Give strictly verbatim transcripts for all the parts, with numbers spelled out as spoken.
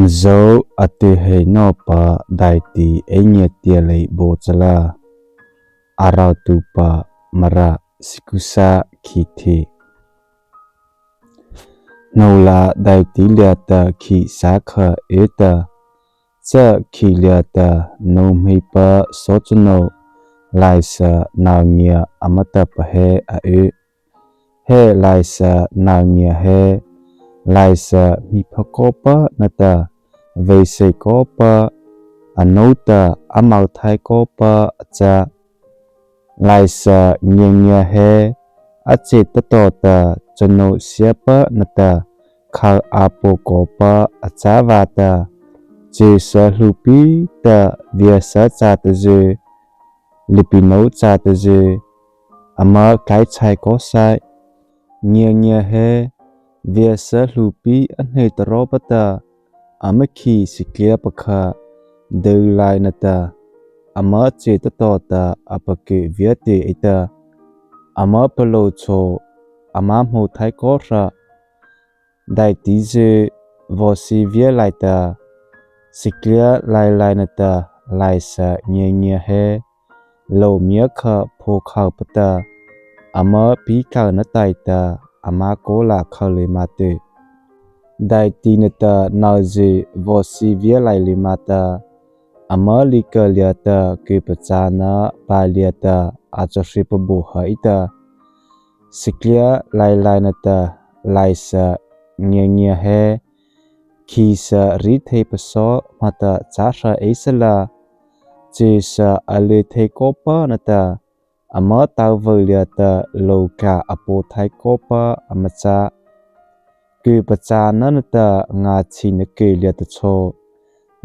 Zao a tei hei nawpa daihti ei ngiatiah lei bawh chala. A raotuhpa Mara Sikusa Khithie. Nôla daihti liata khih sâkha y ta, cha khih liata nôhmeipa sawchanô laihsa ngiangia ama tahpa he a y. He laihsa ngiangia he, laihsa hmipha kawpa nata, veisei kawpa, a nô ta a mothai kawpa a châ. Laihsa ngiangia he, a chei tawhta chanô siapa nata, khâ a pôh kawpa a châ vâta, chysa hluhpi ta viasa châ ta zy, lipinô châ ta zy, ama tlai chai kaw sai. Ngiangia he, viasa hluhpi a hnei ta rawpa ta, ama khih siklia pakha, dei lai nata, ama chei tawhta a paky via teh ei ta, ama palôh chhao, ama hmô thai kaw hra. Daihti zy vawsi via lai ta, siklia lai lai nata, laihsa ngiangia he, lôh mia kha phaoh khao pata, ama pi tlao na tai ta, ama kaw la khao lei ma teh. Daihti nata nôzy vawsi via lai lei ma ta, ama likah liata kyhpachâna ba liata a chahryh pabôh ha ei ta. Siklia lai lai nata, laihsa ngiangia he, khihsa riethei pasaw hmahta châ hra ei sala, chysa a lei thei kawpa nata, ama tao vei liata lôh ka a pôh thai kawpa ama châ. Kyhpachâna nata ngâchhihna kyh liata chhao,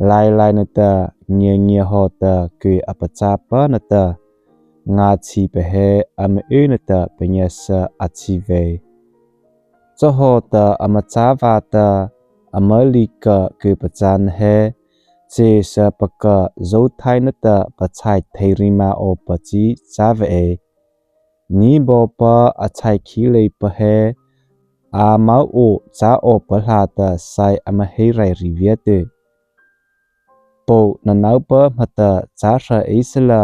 lai lai nata ngiangia hawhta kyh a pachâpa nata, ngâchhihpa he ama y nata pangiasa a chhi vei. Cha hawhta ama châ vâta, ama likah kyhpachâna he, chysa pakah zao thai nata pachai thei ri ma awpa chi châ vei. Ni bawpa a chai khih leipa he, a mao o châ awpa hla ta sai ama hei rairi via teh. Pôh na naopa hmahta châ hra ei sala,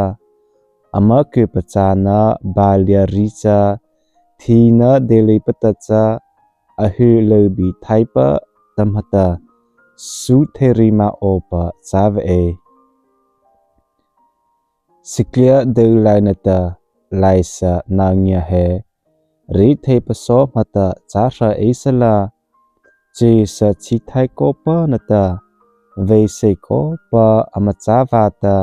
ama kyhpachâna ba lia ri cha, thina dei leipa ta cha, a hy lei bi thaipa ta hmahta, su thei ri ma awpa châ vei. Siklia dei lai nata, laihsa ngiangia he, riethei pasaw hmahta châ hra ei sala, chysa chhi thai kawpa nata, veisei kawpa ama châ vâta,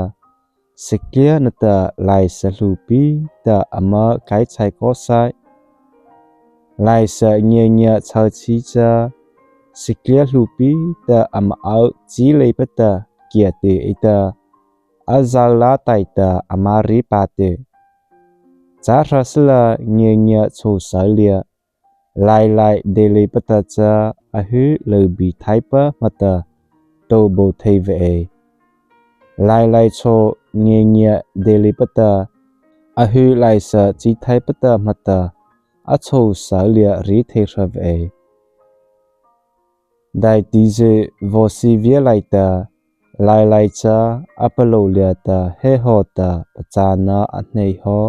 siklia nata laihsa hluhpi ta ama tlai chai kaw sai. Laihsa ngiangia chhao chi cha, siklia hluhpi ta ama ao chi leipa ta kiah teh ei ta, a zao la tai ta ama ri pa teh. Châ hra sala ngiangia chhao sai lia, lai lai dei leipa ta cha a hy lei bi thaipa hmahta, to bôh thei vei. Lai lai chhao ngiangia dei leipa ta, a hy laihsa chi thaipa ta hmahta, a chhao sai lia ri thei hra vei. Daihti zy vawsi via lai ta, lai lai cha a palôh liata he hawhta pachâna a hnei haw.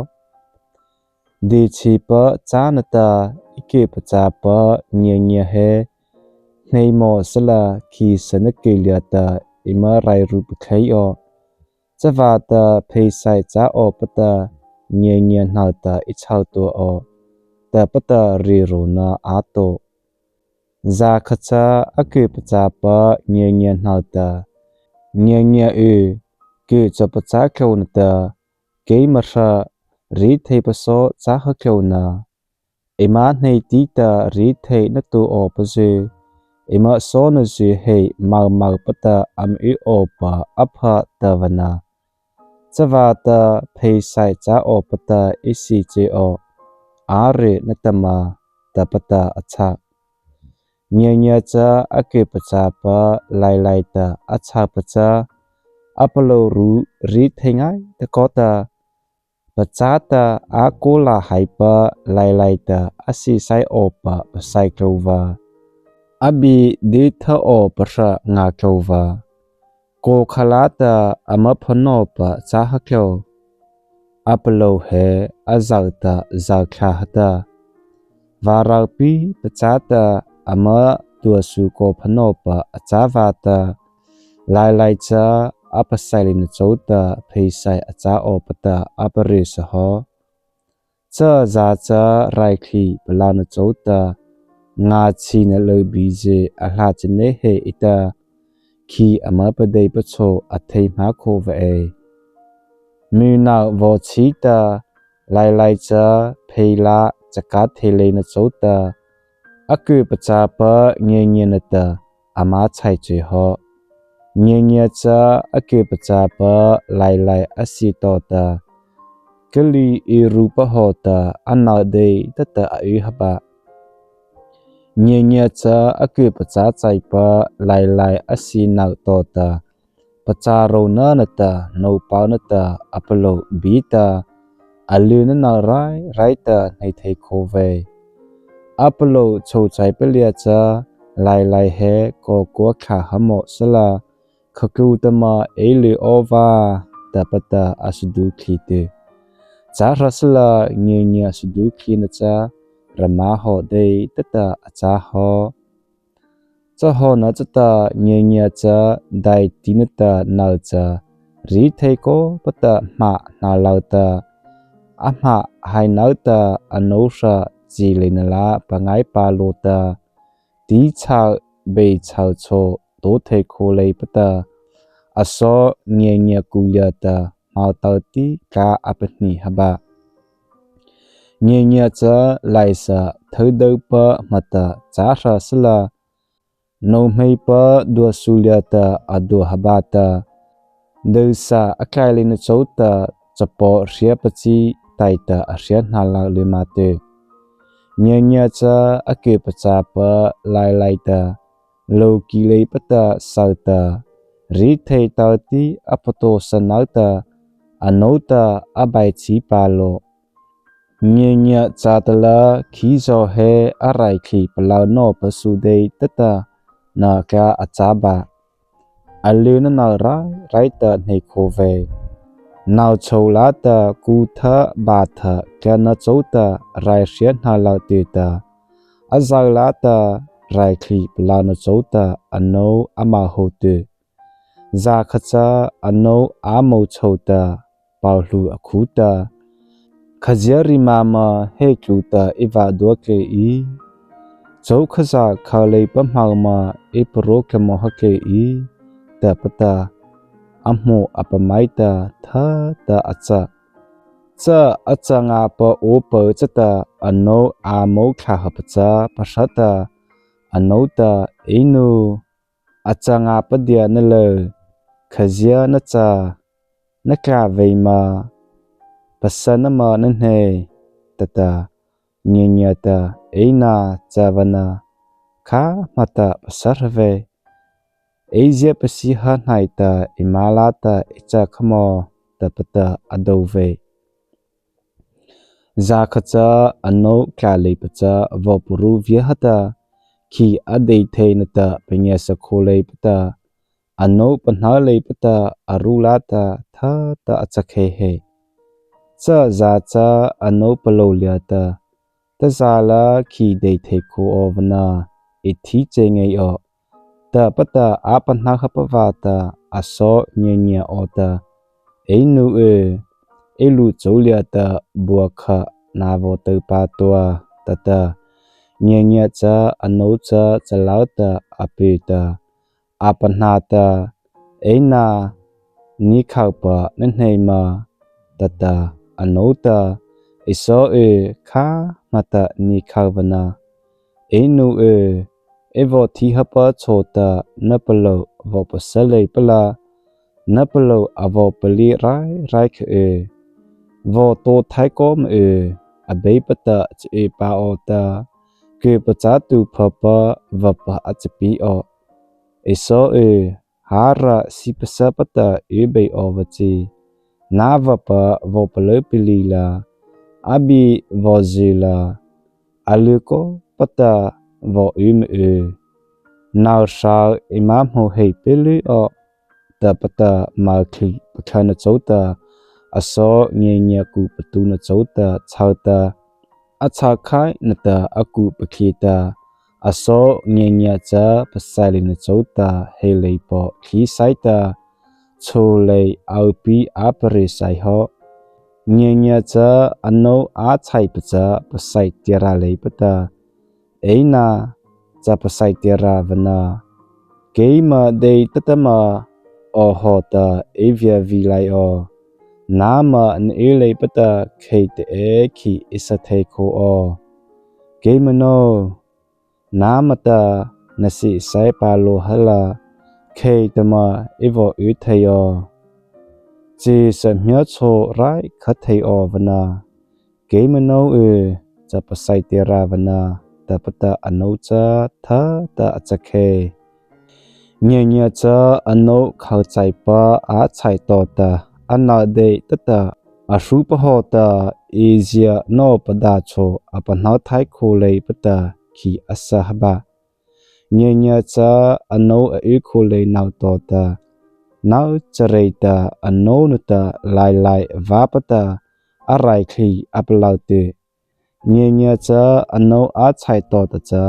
Dei chipa châ nata, ei kyhpachâpa ngiangia he, hnei maw sala khihsa na kyh liata eima rai ru pakhei aw. Chavâta pheisai châ awpa ta, ngiangia hnohta ei chhao tua aw, tahpa ta rieraona a tao. Zâ kha cha a kyhpachâpa ngiangia hnohta, ngiangia y, kyh chawpa châ khao nata, keima hra, riethei pasaw châ ha khao na. Eima hnei ti ta riethei na tua awpa zy, eima sawna zy hei mao mao pa ta ama y awpa a pha ta va na. Chavâta pheisai châ awpa ta ei sie chi aw, a ri na ta ma, tahpa ta a châ. Ngiangia cha a kyhpachâpa lai lai ta a châ pa cha, a palôh ru riethei ngaita kaw ta, pachâ ta a kaw la haipa lai lai ta a sie sai awpa pasai khao va. A bie dei thei awpa hra ngâ tlôh va, kô kha lâta ama pha nawpa châ ha tlôh. A palôh he a zao ta zao thlâh ha ta, vârâhpi pachâ ta ama tuasu kô pha nawpa a châ vâta, Lailai cha a pasai leina chôta pheisai a châ awpa ta a paryhsa haw. Cha zâ cha raihria palâna chôta ngâchhihna lâ bie zy a hla châ nei heih ei ta, khih ama padei pachô a thei ma khao va ei. Mynah vaw chhi ta, Lailai cha phei lâ chakâ thei leina chôta, a kyhpachâpa Ngiangia nata ama chai chei haw. Ngiangia cha a kyhpachâpa Lailai a sie tawhta, kali ei ru pa hawhta a nao dei tah ta a y ha ba. Ngiangia cha a kyhpachâ chaipa Lailai a sie nao tawhta, pachârôhna nata nôpaw nata a palôh bie ta, a lyna nao rairai ta hnei thei khao vei. A palôh chô chaipa lia cha, Lailai he kô kua thlâh ha mawh sala, kha tlu ta ma ei ly aw va, tahpa ta a sadu thei tyh. Châ hra sala Ngiangia sadu theina cha, rama haw dei tah ta a châ haw. Cha hawhna chata Ngiangia cha daihti nata nao cha riethei kawpa ta hmâh hnalâ ta, a hmâh hai nao ta a nô hra chi leina la pangai palôh ta, ti chhao bei chhao chhao to thei khao leipa ta, a saw Ngiangia ku lia ta hmao tao ti ka a pahnie ha ba. Ngiangia cha laihsa thao dao pa hmahta châ hra sala, nô hmeipa duasu lia ta a dua ha ba ta, dao sa a tlai leina chôta chapaw hria pachi tai ta a hria hnalâ lymâ tyh. Ngiangia cha a kyhpachâpa Lailai ta, lô ki leipa ta sawh ta, riethei tao ti a patosa nao ta, a nô ta a bai chi palôh. Ngiangia cha ta la, khizaw he a raihria palâ nawpa su dei tah ta, na ka a châ ba. A lyna nao rairai ta hnei khao vei. Nao chô lâta ku tha ba tha tlana chôta raihria hnalâ tyh ta, a zao lâta raihria palâna chôta a nô ama hao tyh. Zâ kha cha a nô a mo chô ta, pao hlu a khu ta, khazia ri ma ma hei tlu ta ei va dua kei ei. Chô Khazoh khao leipa hmao ma ei parao kha maw ha kei ei, tahpa ta, a hmô a pamai ta tha ta a châ. Cha a châ ngâpa awpa chata a nô a mo thlâh ha pachâ pahra ta, a nô ta, ei nu, a châ ngâpa dia na lei, khazia na châ, na tla vei ma, pasa na ma na hnei, tah ta, Ngiangia ta, ei na, châ va na, kha hmahta pasa hra vei. Ei zia pasi ha hnai ta, ei ma lâta ei châ kha maw, tahpa ta a do vei. Zâ kha cha a nô tla leipa cha vaw paru via ha ta, khih a dei thei nata pangiasa khao leipa ta, a nô pahno leipa ta a ru lâta tha ta a châ khei hei. Cha zâ cha a nô palôh lia ta, ta zâ la khih dei thei khao aw va na, ei thi chei ngei aw, tahpa ta a pahno ha pa vâta, a saw Ngiangia aw ta, ei nu e, ei lu chô lia ta bua kha na vaw tao pa tua, tah ta, Ngiangia cha a nô cha chalao ta a pie ta, a pahno ta, ei na, ni khao pa na hnei ma, tah ta, a nô ta, ei saw e, kha hmahta ni khao va na, ei nu e, ei vaw thi ha pa chô ta na palôh vaw pasa leipa la, na palôh a vaw pali rairai kha e, vaw to thai kaw ma e, a bei pa ta cha e pa aw ta, kyhpachâ tu pha pa va pa a cha pi aw. Ei saw e, hara si pasa pa ta e bei aw va chi, na va pa vaw palôh pili la, a bie vaw zy la, a lyu kaw pa ta vaw y ma e, Nâ hra eima hmô hei pie lei aw, tahpa ta mâ khih pakhana chôta, a saw Ngiangia ku patuna chôta chhâta, a chhâ khai nata a ku pakhih ta, a saw Ngiangia cha pasai leina chôta hei lei paw khih sai ta, chô lei a pi a pari sai haw. Ngiangia cha a nô a chhaipa cha pasai tiara leipa ta, Ei nâ, cha pasai tiara vâna, keima dei tata ma, aw haw ta ei via vi lai aw. Nâma na ei leipa ta khei ta e khih ei sa thei khao aw. Keima nô, nâma ta na si sai pa lo hala, khei ta ma ei vaw y thei aw. Chi sa hmia chô rai kha thei aw vâna, keima nô y, cha pasai tiara vâna, tahpa ta a nô cha thata a cha khei. Ngiangia cha a nô khao chaipa a chhai tawta, a nâ dei tata, a hru pa haw ta, ei zia nô pada chô a panao thai khao leipa ta khih a sa haba. Ngiangia cha a nô a y khao lei nao tawta, nao charei ta a nô nata lailai vâpa ta, a rai khih a palao te. Ngiangia cha a nô a chhai tawta cha,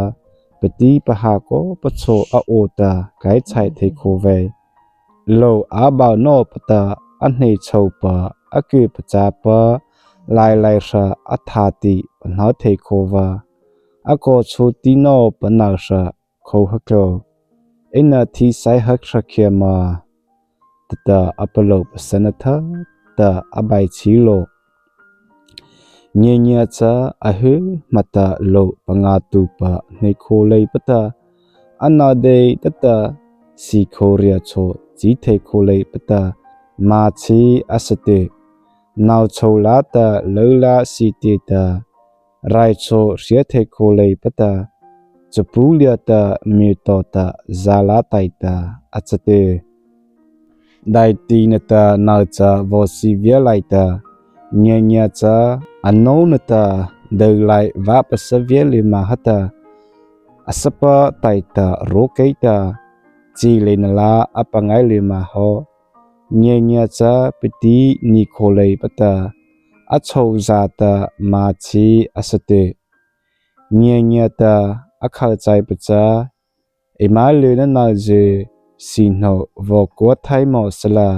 pati pahâ kaw pachô a aw ta kai chhai thei khao vei. Lo a bao nô pata, a hnei chô pa, a kei pachâpa, lailai hra a thâ ti panao thei khao va. A kaw chô ti nô panao hra khao ha khao. Ei na thi sai ha hra khia ma, tata a palo pasana thata a bai chi lo. Ngiangia cha a hy mata lo panga tu pa hnei khao leipa ta, a nâ dei tata si khao ria chô chi thei khao leipa ta, mâ chi a sa te. Nao chô la ta lo la si te ta, rai chô hria thei khao leipa ta, chapu lia ta mi tawta za la tai ta a cha te. Daihti nata nao cha vaw si via lai ta, Ngiangia cha a nô nata dao lai vâ pasa via lei ma ha ta, a sapa tai ta ro kei ta, chi lei na la a pangai lei ma haw. Ngiangia cha piti ni khao leipa ta, a chô za ta mâ chi a sa te. Ngiangia ta a khao chaipa cha, eima lei na nao zy, si hnô vaw kua thai maw sala,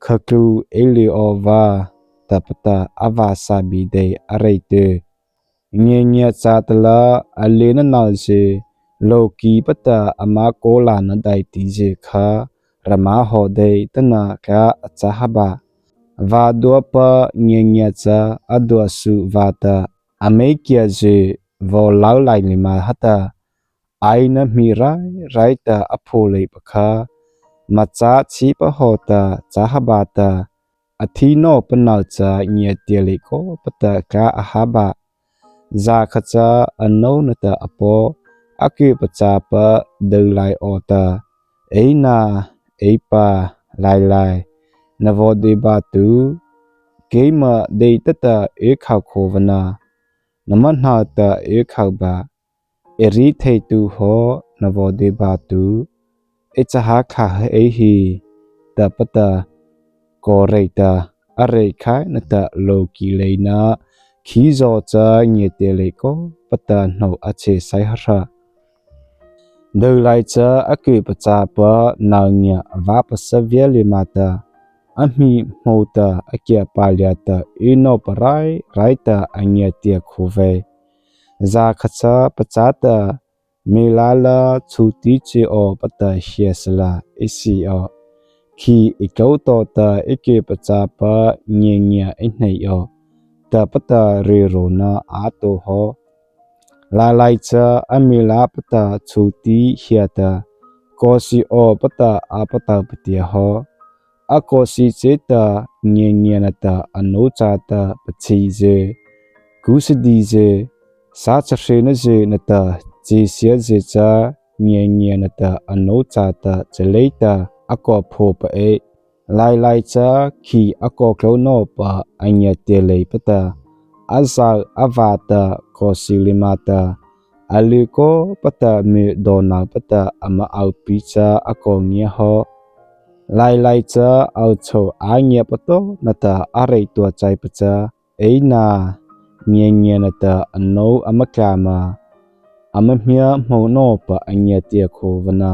kha tlu ei lei aw va, tahpa ta a vâ sa bi dei a rei te. Ngiangia cha ta la, a lei na nao zy, lo ki pa ta ama kaw la na daihti zy kha, rama haw dei tana ka a cha haba. Vâ dua pa Ngiangia cha a dua su vâ ta, a mei kia zy, vaw lau lai lei ma ha ta, ai na hmi rai rai ta a pho lei pa kha, machâ chi pa haw ta cha haba ta, a thi nô panao cha ngia tia lei kaw pa ta ka a haba. Za kha cha a nô nata a paw, a kei pachâpa dao lai aw ta, ei nâ, ei pa, lailai, na vaw dei ba tu, keima dei tata ei khao khao vâna, na ma hnao ta ei khao ba, ei ri thei tu haw na vaw dei ba tu, ei cha ha kha ha ei hi, tahpa ta, kaw rei ta, a rei khai nata lo ki lei na, khi zaw cha ngia te lei kaw pa ta hnô a che sai ha hra. Dao lai cha a kei pachâpa nao ngia vâ pasa via lei ma ta, a hmi hmô ta a kia pa lia ta ei nô pa rai rai ta a ngia tia khao vei. Za kha cha pachâ ta, mi la la chu ti chi aw pa ta hia sala ei si aw. Khi ei kô taw ta ei kei pachâpa Ngiangia ei hnei aw, tahpa ta ri ro na a to haw. Lailai cha a mi la pa ta chu ti hia ta, kaw si aw pa ta a pa ta pa tia haw. A kaw si che ta, Ngiangia nata a nô cha ta pachi zy, ku sa di zy, sa cha hre na zy nata chi sia zy cha, Ngiangia nata a nô cha ta cha lei ta a kaw pho pa ei. Lailai cha khi a kaw klo nô pa a ngia te lei pa ta, a zao a vâ ta kaw si lei ma ta, a ly khopa ta mi do nahpa ta ama ao pi cha a kaw ngia haw. Lailai cha ao chô a ngia pa to nata a rei tua chaipa cha, eina ngiangia nata a nô ama tla ma, ama hmia hmô nawpa a ngia tia khao vâna,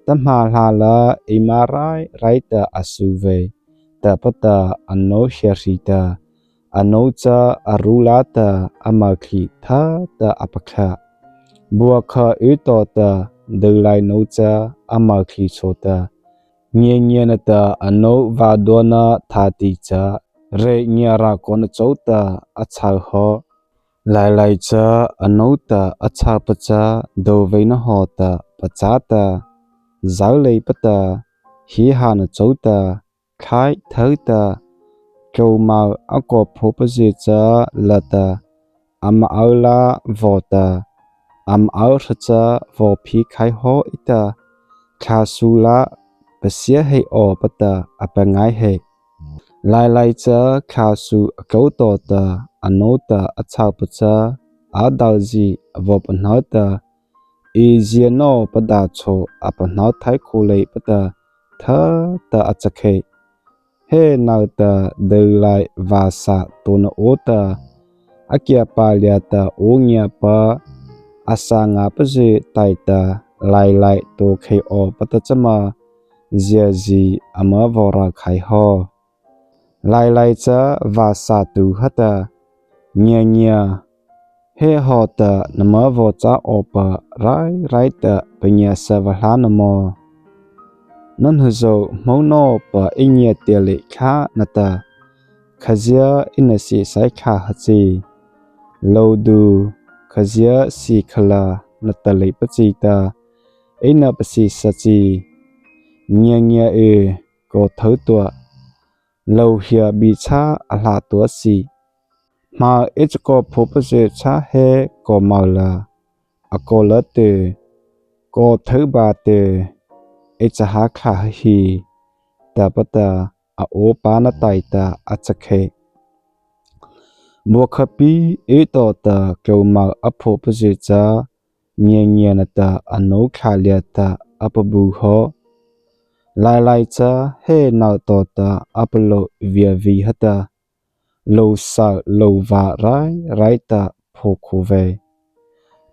tahmâ hla la eima rai rai ta a su vei, tahpa ta a nô hia hri ta, a nô cha a ru la ta a mâ khih tha ta a pakha. Bua kha y to ta, dâ lai nô cha a mâ khih chô ta, ngiangia nata a nô va dua na tha ti cha, rei ngia ra kaw na chô ta a chhao haw. Lailai cha a nô ta a chhao pa cha, do vei na haw ta pachâ ta, zao lei pa ta, hi ha na chô ta, khai thao ta, tlô mâ a kaw pho pa zy cha la ta, ama ao la vaw ta, ama ao hra cha vaw phi khai haw ei ta, thla su la pasia hei aw pa ta a pangai hei. Lailai cha thla su a tlô to ta, a nô ta a chhao pa cha, a dao zy a vaw panao ta, ei zia nawpa da chô a panao thai khao lei pa ta, tha ta a chakhei. He nao ta dâ lai va sa to na aw ta, a kia pa lia ta aw ngia pa, a sa nga pa zy tai ta, lailai to khei aw pa ta chama, zia zy ama vaw ra khai haw. Lailai cha va sa tu ha ta, ngiangia, he haw ta nama vaw châ aw pa rai rai ta pangia sa va hla na maw. Na hnazy hmô nawpa ei ngia tia lei kha na ta, khazia ei na sie sai kha ha chi. Lo du, khazia sie kha la na ta lei pa chi ta, ei na pasie sa chi. Ngiangia y, kaw thao tua. Lo hia bi cha a hla tua si. Hmâ ei cha kaw pho pa zy cha he kaw mâ la, a kaw la te, kaw thao ba te, ei cha ha kha ha hi, tahpa ta a aw pa na tai ta a chakhei. Bua kha pi ei to ta tlô mâ a pho pa zy cha, ngiangia na ta a nô thla lia ta a pabu haw. Lailai cha he nao to ta a palo via vi ha ta, lo sa lo va rai rai ta pho khao vei.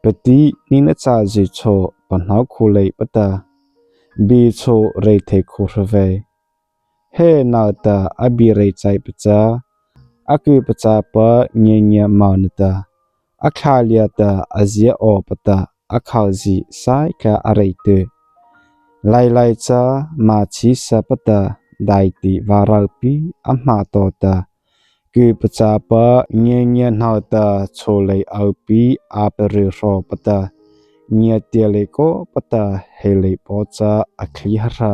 Pati ni na cha zy chô panao khao lei pa ta, bi chô rei thei khao hra vei. He nao ta a bi rei chai pa cha, a ku pa cha pa ngiangia mâ na ta, a thla lia ta a zia aw pa ta, a khao zy sai kha a rei te. Lailai cha mâ chi sa pa ta, dai ti va rao pi a hmâ to ta, ku pa cha pa ngiangia nao ta chô lei ao pi a pa ry hraw pa ta, ngia tia lei kaw pa ta, hei lei paw cha a khli ha hra.